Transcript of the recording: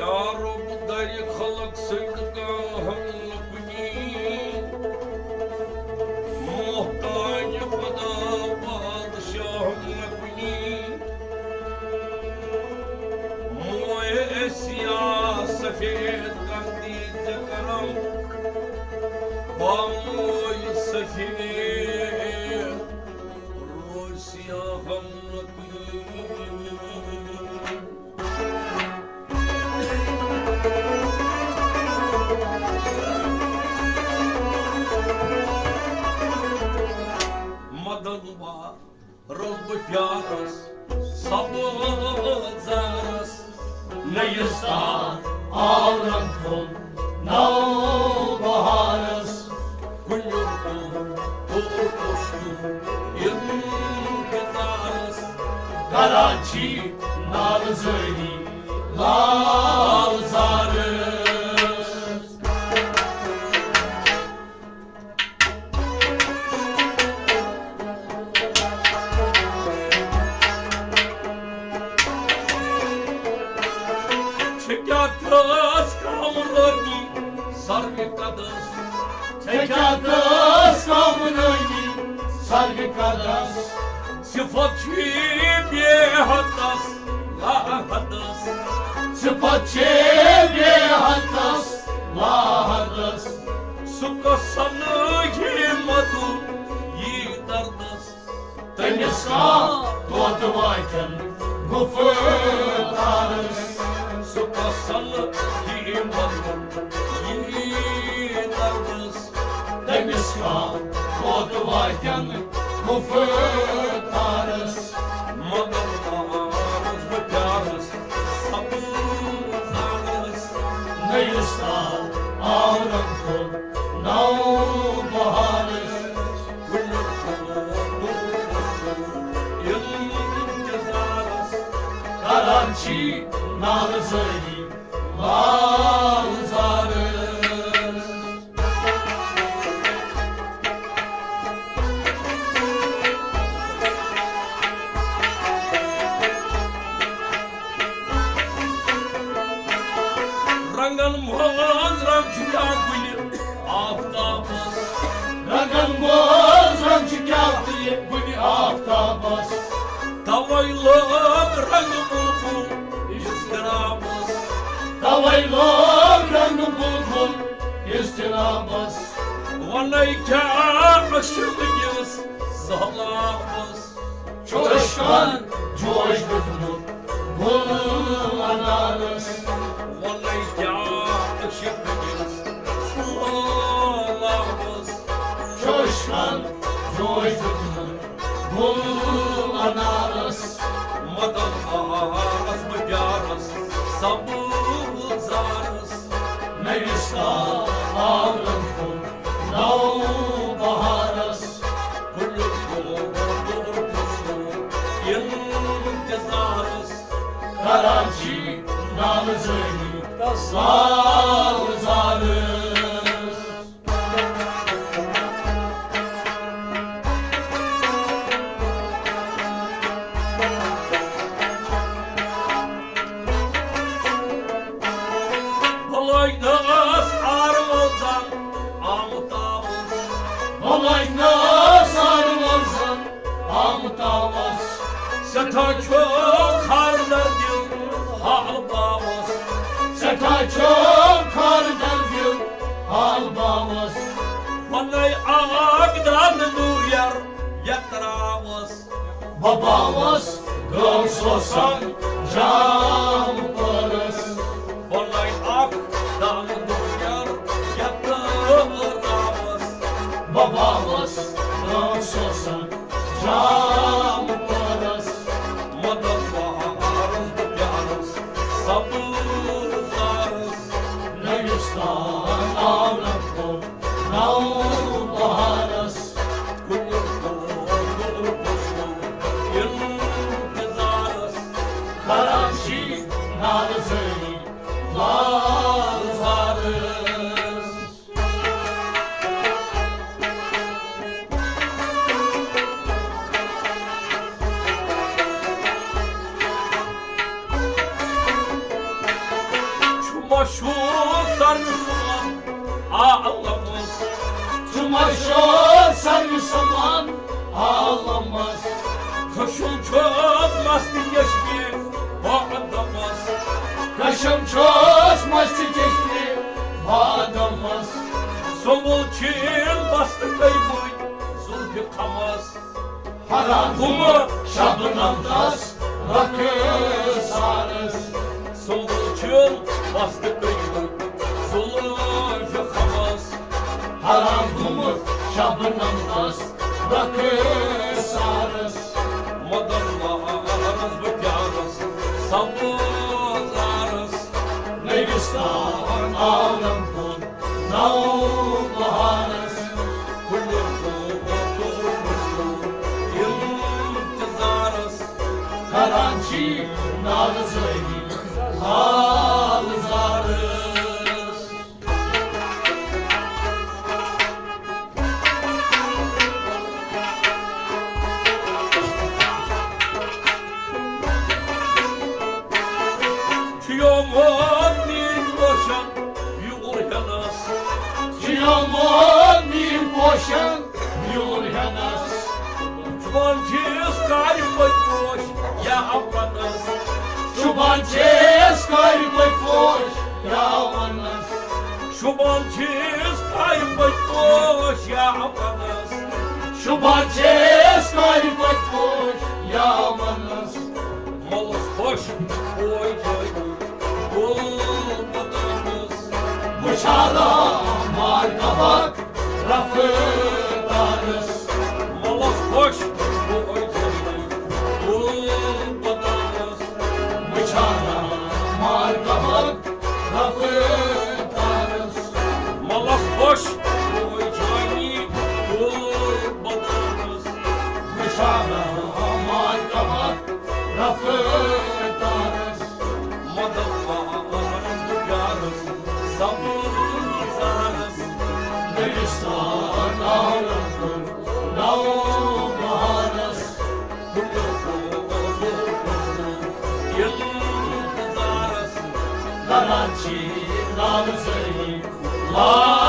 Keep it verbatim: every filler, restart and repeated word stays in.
یا رب، درِ خلق سٕنٛدۍ کانٛہہ ہم نہٕ کُنی، محتاج خدا بادشاہ ہم نہٕ کُنی۔ موئے سیاہ سفید کر دی ژےٚ کرم، پاموے سفید روز سیاہ ہم نہٕ کُنی۔ مدن وارس بہٕ پیارس سبزارس، نٔیِس تار آورن کھوٚل نو بہارس۔ کُنیُک کُل کوٚر اوسُم انتظارس، کران چھی نالہٕ زٲری لال زارس۔ چھِ کیٛاہ ترٛٲس کامرٲنی سروِ قدس؟ چھِ کیٛاہ ترٛٲس کامرٲنی سروِ قدس؟ صفت چھِ بے حدس لا حدس۔ صفت چھِ بے حدس لا حدس۔ سُہ کسن یی مدُن یی دردس۔ تٔمِس کانٛہہ طوطہٕ واتٮ۪ن گُفتارس۔ سُہ کسن یی مدُن یی دردس۔ تٔمِس کانٛہہ طوطہٕ واتٮ۪ن گُفتارس۔ مگر آس بہٕ پیارس سبزارس۔ نٔیِس تار آورن کھوٚل نو بہارس۔ کُنیُک کُل کوٚر اوسُم انتظارس، کران چھی نالہٕ زٲری لال زارس۔ رنگن منٛز رنگ چھُ کیٛاہ کُنہِ آفتابس؟ رنگن منٛز رنگ چھُ کیٛاہ کُنہِ، کُنہِ آفتابس؟ توے لوگ رنگ بلبل اضطرابس۔ توے لوگ رنگ بلبل اضطرابس۔ ونے کیٛاہ عشق کِس سہلابس؟ چھُ عشقن جوش دیُتمُت گُل انارس۔ ونے کیٛاہ عشق کِس سہلابس؟ چھُ عشقن جوش دیُتمُت گُل انارس۔ مدن آس بہٕ پیارس سبزارس۔ نٔیِس تار آورن کھوٚل نو بہارس۔ کُنیُک کُل کوٚر اوسُم انتظارس۔ کران چھی نالہٕ زٲری لال زارس۔ بلٲے نٲس آروزن آمتاوس۔ بلٲے نٲس آروزن آمتاوس۔ سٮ۪ٹھاہ چھُ خاردر دِل حال باوس۔ سٮ۪ٹھاہ چھُ خاردر دِل حال باوس۔ ونے اکھ دانہٕ نوٗر یتراوس۔ بہٕ باوس گٲو سوسان جام پٲرس۔ ونے اکھ دانہٕ نوٗر یتراوس۔ بہٕ باوس گٲو سوسان جام پٲرس۔ مدد بہارس بہٕ پیارس سبزارس۔ نٔیِس تار آورن کھوٚل نو بہارس۔ کُنیُک کُل کوٚر اوسُم انتظارس۔ کران چھی نالہٕ زٲری لال زارس۔ مشہوٗر ساروی سامان عالمس۔ چھُ مشہوٗر ساروی سامان عالمس۔ خشم چھُس مست چشمِ بادمس۔ خشم چھُس مست چشمِ بادمس۔ سوٚمبُل چھِن بستہٕ کٔرمٕتۍ زُلفِ خمس۔ حیران گوٚمُت شبنم تس رخسارس۔ سوٚمبُل چھِن بستہٕ کٔرمٕتۍ زُلفِ خمس۔ حیران گوٚمُت شبنم تس رخسارس۔ مدد لارس بہٕ پیارس سبزارس۔ نٔوِستان عالم کُن نو بہارس۔ کُلٮ۪ن کُن انتظارس۔ کران چھِ نالہٕ زٲری حال زارس۔ چھُ یومُت نیٖلۍ پوشن یوٗر ہٮ۪نس۔ چھُ یومُت نیٖلۍ پوشن یوٗر ہٮ۪نس۔ شوٗبان چھِس کارِ پٔتۍ پوش یا ونس۔ شوٗبان چھِس کارِ پٔتۍ پوش یا ونس۔ شوٗبان چھِس کارِ پٔتۍ پوش یا ونس۔ شوٗبان چھِس کارِ پٔتۍ پوش یا ونس۔ ملس خۄش بوے جٲنی گُل بدنس۔ وُچھالا مار کبک رفتارس۔ ملس خۄش بوے جٲنی گُل بدنس۔ وُچھالا مار کبک رفتارس۔ ملس خۄش بوے جٲنی گُل بدنس۔ وُچھالا مار کبک رفتارس۔ مدد لارس بہٕ پیارس سبزارس۔ نٔوِستان عالم کُن نو بہارس۔ انتظارس۔ کران چھِ نالہٕ زٲری حال